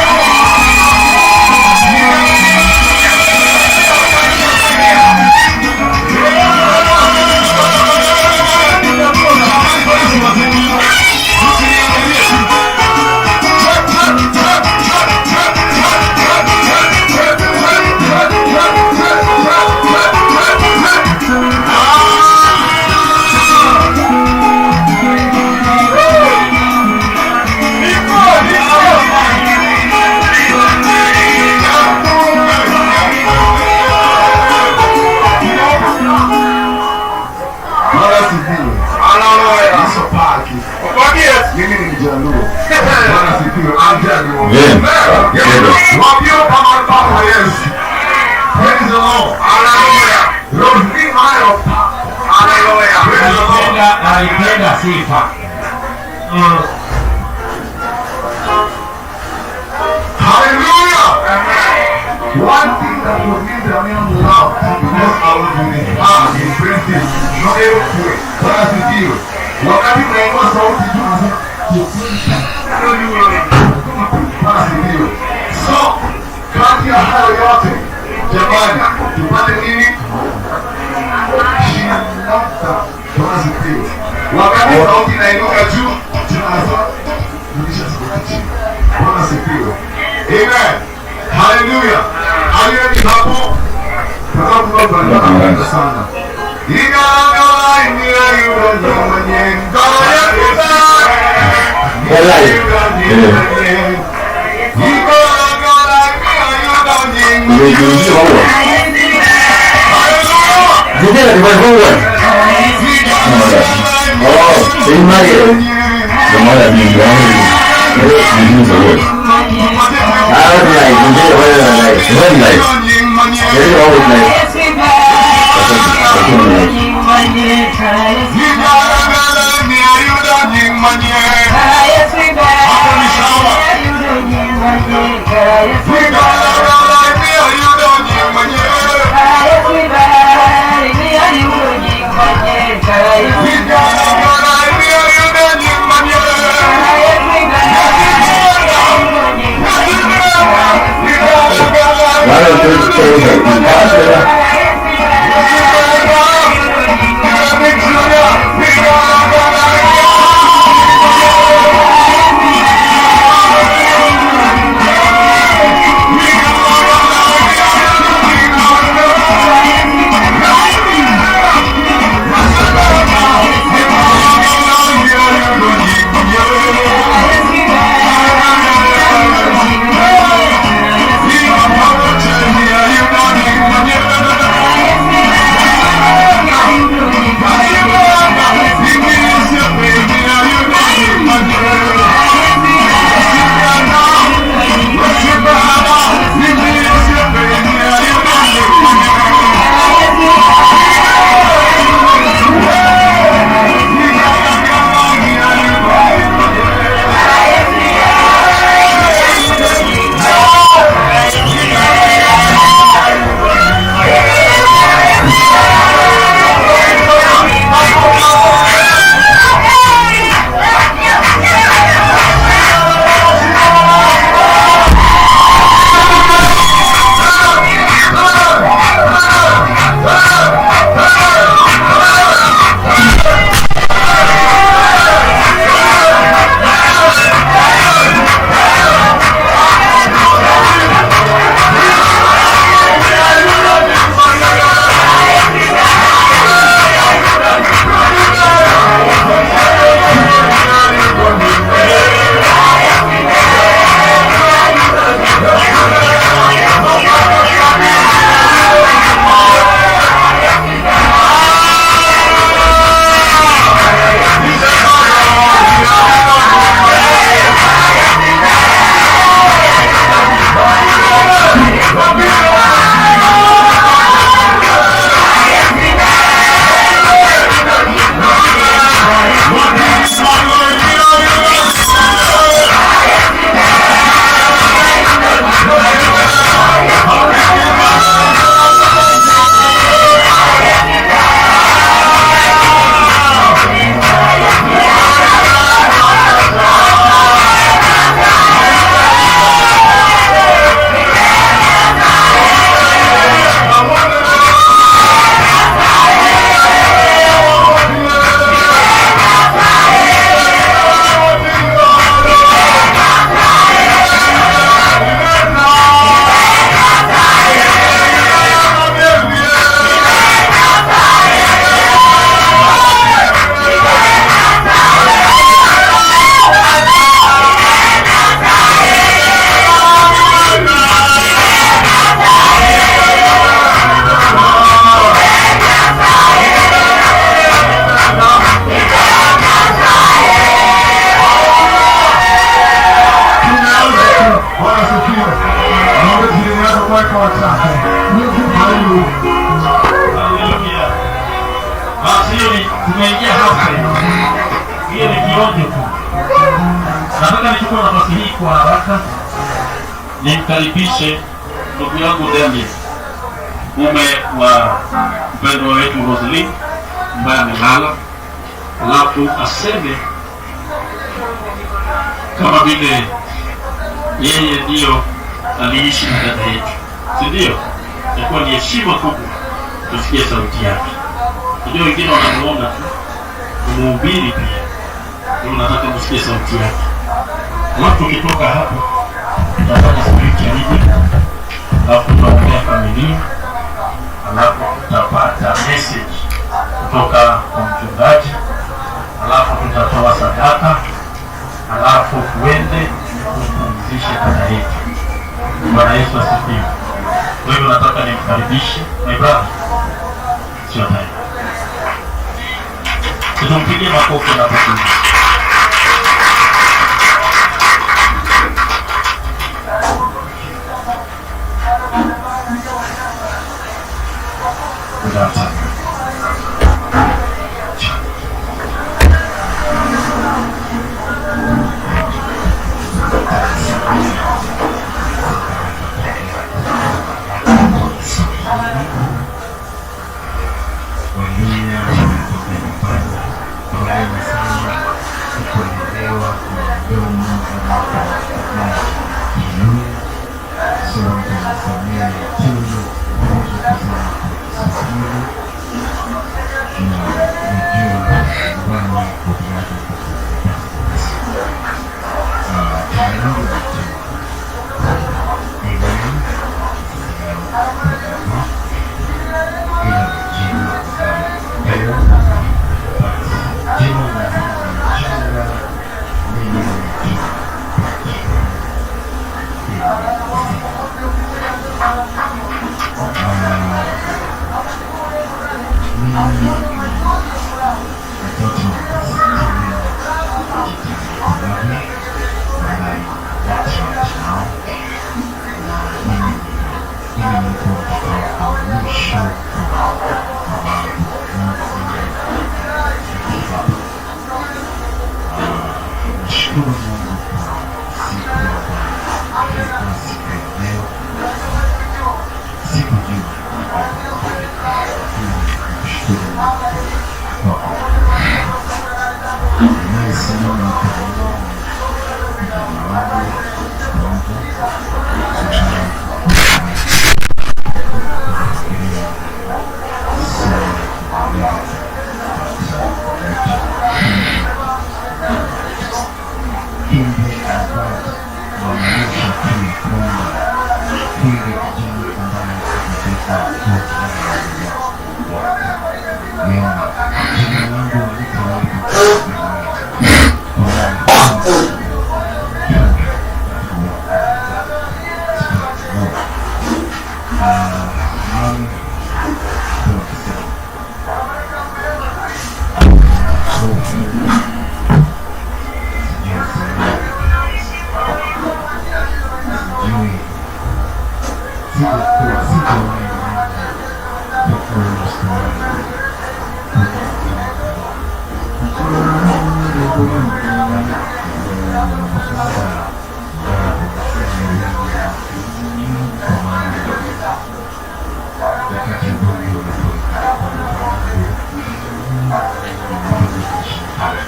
Bwana asifiwe. Nisopaki. Mimi ni Mjaluo. Bwana asifiwe. Mjaluo. Amen. Wapio kama Baba Yesu. Praise the Lord. Hallelujah. Lord, be my Hallelujah. Praise the Lord. Alipenda sifa. Hallelujah. One thing that will make the man laugh because I will do this. Ah, in principle, no earthquake. Bwana asifiwe. Wakati unainua sauti juu unasema Bwana asifiwe. So, kati ya hayo yote, jamani, tupate nini? Shilata. Bwana asifiwe. Wakati sauti inainuka juu, tunasema rudisha sauti chini. Bwana asifiwe. Amen. Hallelujah. Hallelujah ni hapo. Kwa sababu tunapenda sana. asifiwe. Naomba jirani yako mweka wachache. Haleluya. Haleluya. Basi hiyo ni tumeingia hapa. Hiyo ni kionjo tu. Nataka nichukue nafasi hii kwa haraka nimkaribishe ndugu yangu Dennis, mume wa mpendwa wetu Rosalie ambaye amelala, alafu aseme kama vile yeye ndiyo aliishi na dada yetu, si ndio? Itakuwa ni heshima kubwa tusikie sauti yake. Unajua wengine wanamuona tu, kumuhubiri pia, ndio nataka msikie sauti yake. Alafu tukitoka hapo tutafanya spiritual reading, alafu tutaombea familia, alafu tutapata message kutoka kwa mchungaji, alafu tutatoa sadaka, alafu tuende tumpumzishe dada yetu. Bwana Yesu asifiwe. Kwa hivyo nataka nimkaribishe my brother, sio time. Tumpigie makofi na kupiga. Good afternoon. Waluya wametoka nyumbani, poleni sana kukolewa kwa mdomo na Kiluya, so mtanisamehe tulu kuhusu kusema kwa Kiswahili na najua nyumbani kwa yake. Jina langu naitwa Abraham, ila ni jina ambalo but jina la mchanga mimi naitwa Patrick. Mimi ni mtoto wa Steven Kitale Kolage ambaye not right now, na mimi niko mtoto wa mwisho kwa mamangu mzazi na baba. Nashukuru Mungu kwa siku ambayo ilikuwa siku ya leo. Sikujua, lakini namshukuru Mungu kwa anayesimama hapa ni mama wangu mdogo ambaye nafikiria sana kumweleza, but Kimbe ambaye naonyesha tu ya kwamba huyu ni kijana ambaye amebeba hope wake. Yeah, jina langu halitawahi kutumia kwa maana no. Mami, pole sana. Hofu, sijui niseme, sijui, sijakuwa, sijawahi nenda kwa restaurant sasa kwa maana wakati ugonjwa ulipoingia kwa baba yangu niliishi pale.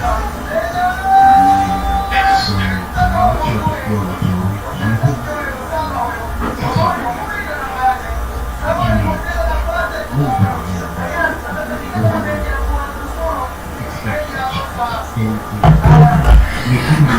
So kuna watu watakuwa wanatoa wiki hivi sitaongea, lakini Mungu ndiye ambaye ana nguvu katika kiti chake cha enzi. Miguu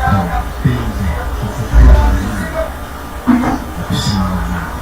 kwa mapenzi ya kukupa na kusimama nao.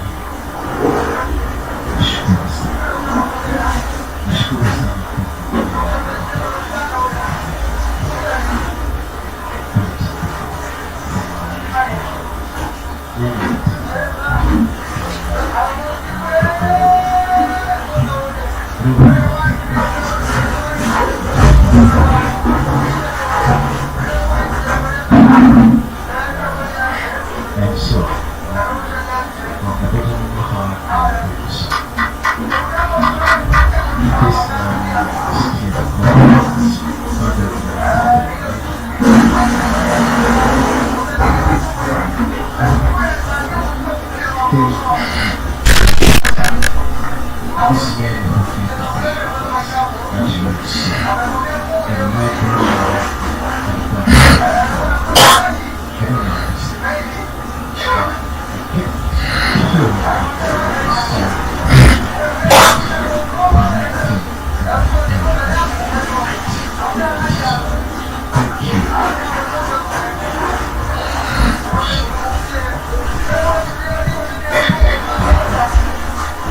This man who feeds the that you would see. And my brother, I don't understand. I can't Thank you.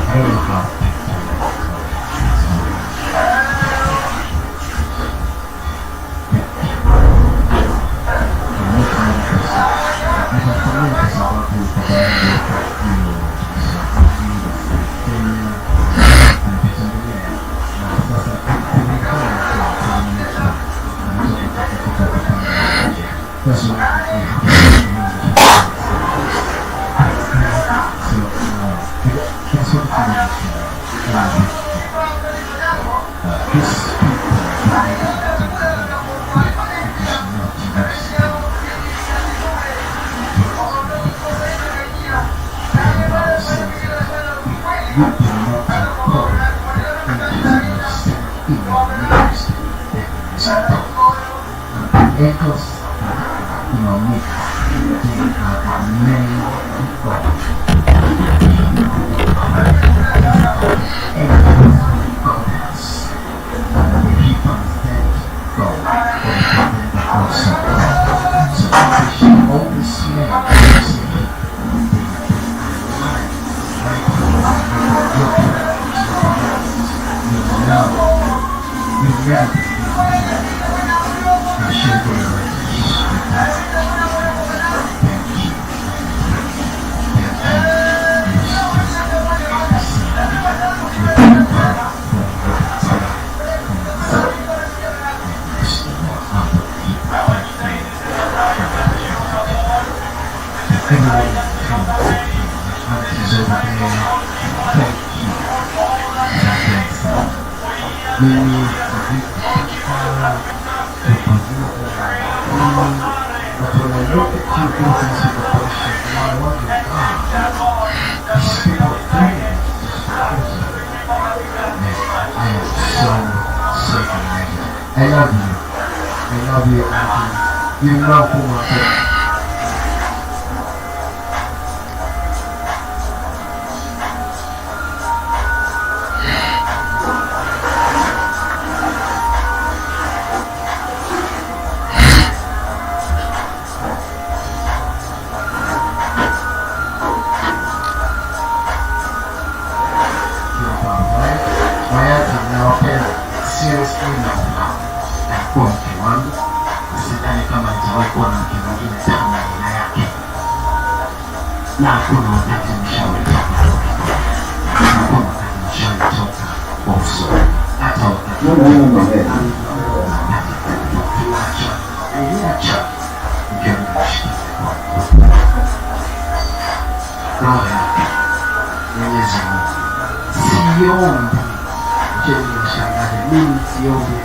I don't know how to thank you. Ninafahamia kwa sababu baba yangu Kenya alitembelea na sasa kulingana na katika kupanga This people it is not nice. You do not call the angels you send in your midst. There is God. And the angels in your midst, they are the men of God. Angels God has. And they represent God or represent the house of God. So all these men you see here, they are alive right now. Your presence, your presence, your love, you never be I share the righteous. Thank you. Thank you. Aunties over there, thank you. Asante sana. Mimi sijui kupika, kupanguza, but when I look at you guys answer the question, I wonder, God, these people are doing this. Man, I am so, so amazed. I love you. I love you, auntie. You know who I am. Nawapenda. Seriously, nawapenda. Alikuwa mke wangu, sidhani kama nitawahi kuwa na mke mwingine kama aina yake, na hakuna wakati nishawahi toka, hakuna wakati nishawahi toka kwa uso, hata wakati tuacha, aliacha mke wangu nishikilie kwa roho yake Mwenyezi Mungu. Siombi je, nishangaze mimi, siombi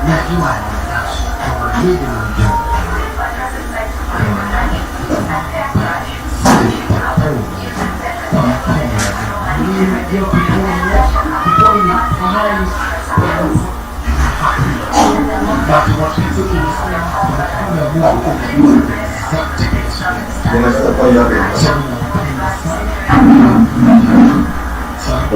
najua ninazo kama mimi namjua roho yake kwa mkono wa Mungu. Mimi najua peponi, peponi ni mahali but wakati ukisimama kwa mkono wa Mungu unajua exactly place where you are. So ninawapenda sana. Sana.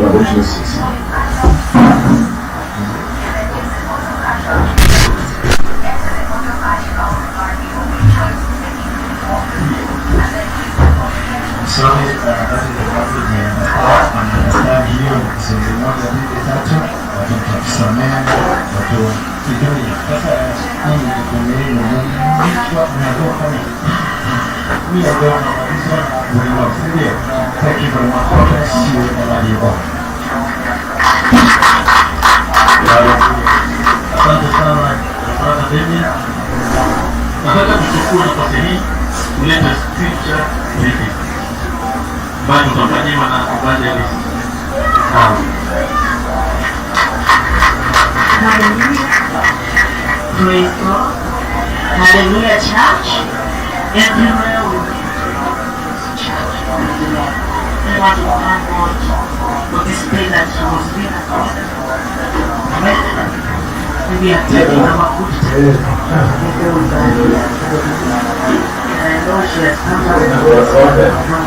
Sorry, that is the language I understand hiyo ni Kiswahili moja mbili tatu, watu mtakusamea, watu sijui. Sasa mimi niko kichwa unajua kama we are going on this one, we love, si ndio? Thank you very much. God bless you and love you all. Asante sana Brother Damien. Nataka kuchukua nafasi hii kuleta scripture reading ambayo tutafanyiwa na evangelist Naam. Hallelujah. Praise God. Hallelujah, church. Everywhere we go, church. I want to thank God for this day that she was with us. And we are taking our good time together with her. And I know she has come out of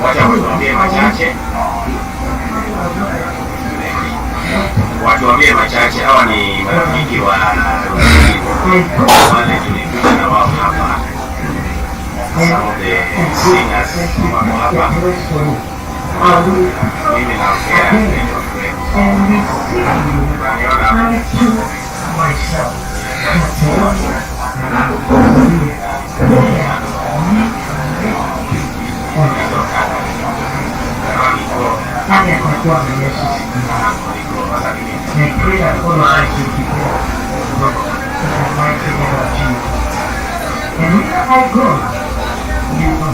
Wacha watuambie machache, watuambie machache. Hawa ni marafiki wa wale tulikuja na wao hapa, some of the singers wako hapa. Mimi naongea naitwa Fred. Unaniona? I pray that all of us will be blessed in the mighty name of Jesus. And where I go, you go.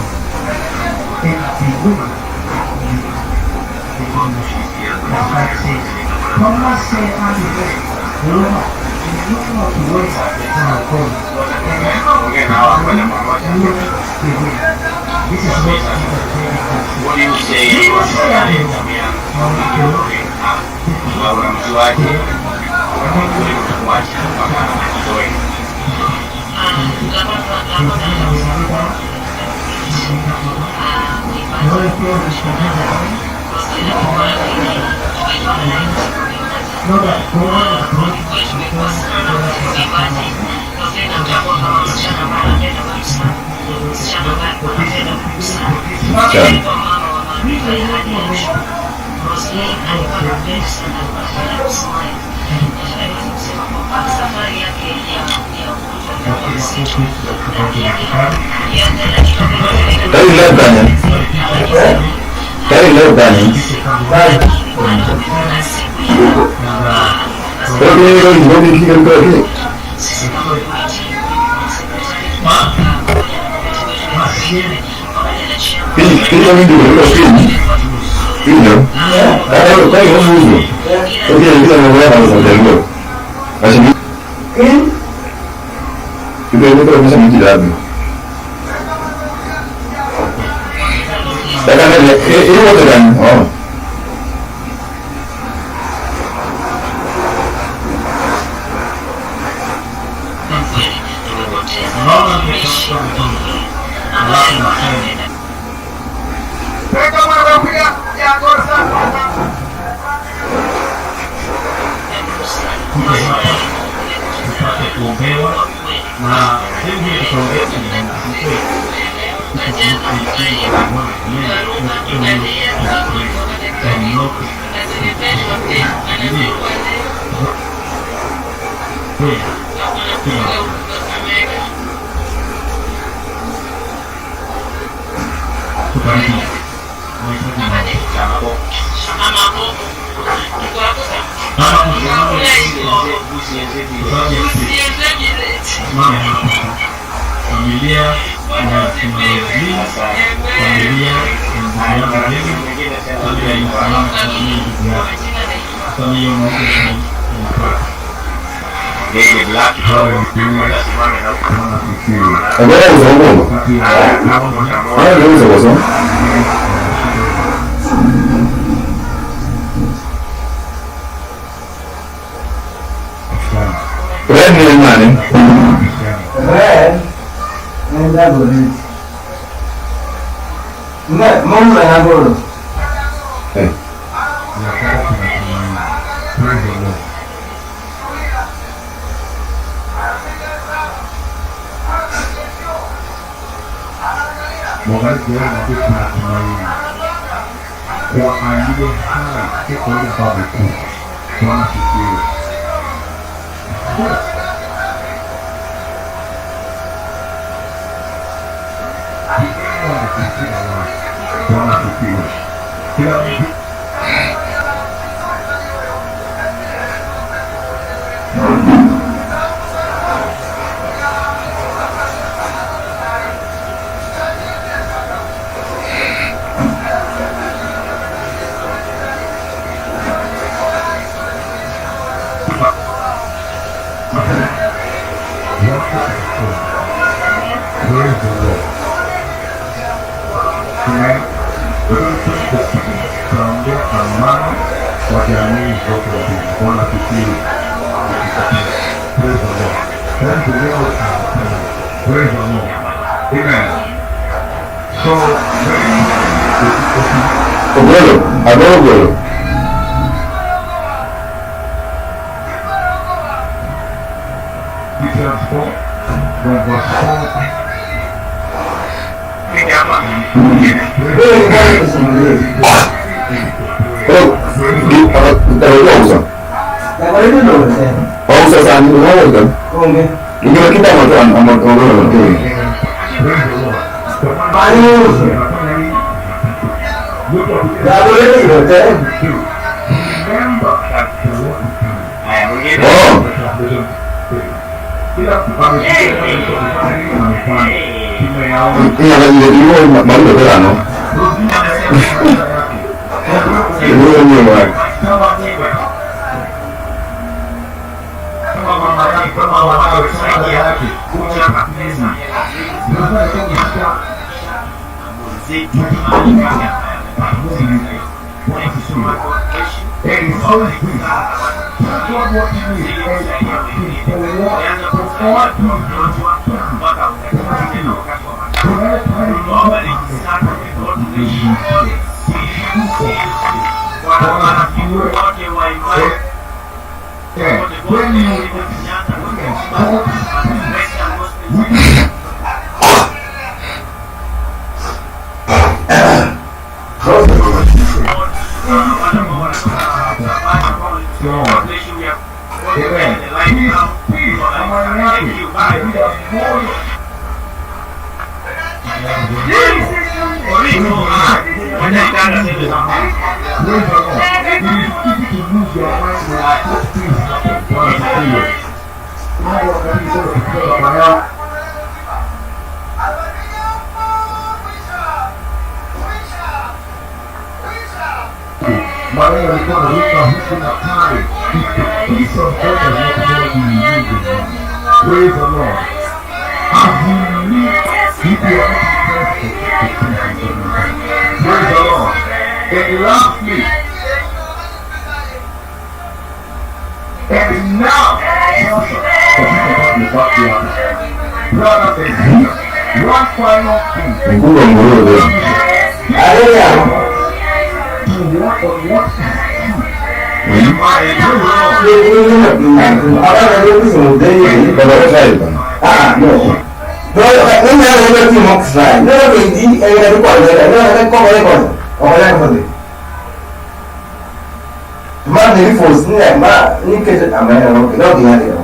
And the woman, you go. The woman. That's why it says, Thomas said unto them, Lord, we know not where you are going. And how Ongea na hawa moja kwa moja. can we know the way? This is what Jesus said. What do you say about Samia? Na unamjuaje? Ulimchuaje mpaka ajitoe? Tari leo gani? Tari leo gani? Pero que no no que que que. Pili pili ndio ndio pili. Pili ndio. Tari tari no mundo. Porque el día no voy a pasar del. Así. Itu itu bisa menjadi. Tekan ini mau tekan. Oh. Tupate kuombewa na sehemu hii tutaongea Familia ya Kimagazini, familia ya ndugu yangu David, familia ya Islamu, familia ndugu yako, familia ya Mpaka. David Black watasimame na huko. Agora uza huko. Ah, ndio uza kwa. Red ni nani? Red nenda gorit. Ne, mungu na goro. Eh. Praise the Lord. Mwangalie jirani na kuna tumaini kwa aliye hai, si kwa yule ambaye amekufa. Bwana asifiwe. uzima wake. Bwana asifiwe. Kila mtu Praise the Lord. Amen. Tunaongea amani kwa jamii zote mbili. Bwana asifiwe. Praise the Lord. Thank the Lord. Praise the Lord. Amen. So, very Ogolo, agolo ogolo. Ephesians 4, from verse 4. Pero, utaweza. Au sasa ni unaweza. Ndio kita moto ambapo Oh. Ina marido verano. Ndio ndio. Praise the Lord. As you live, keep your Praise the Lord. And lastly, and now, brothers and sisters, one final thing. To work on what is true.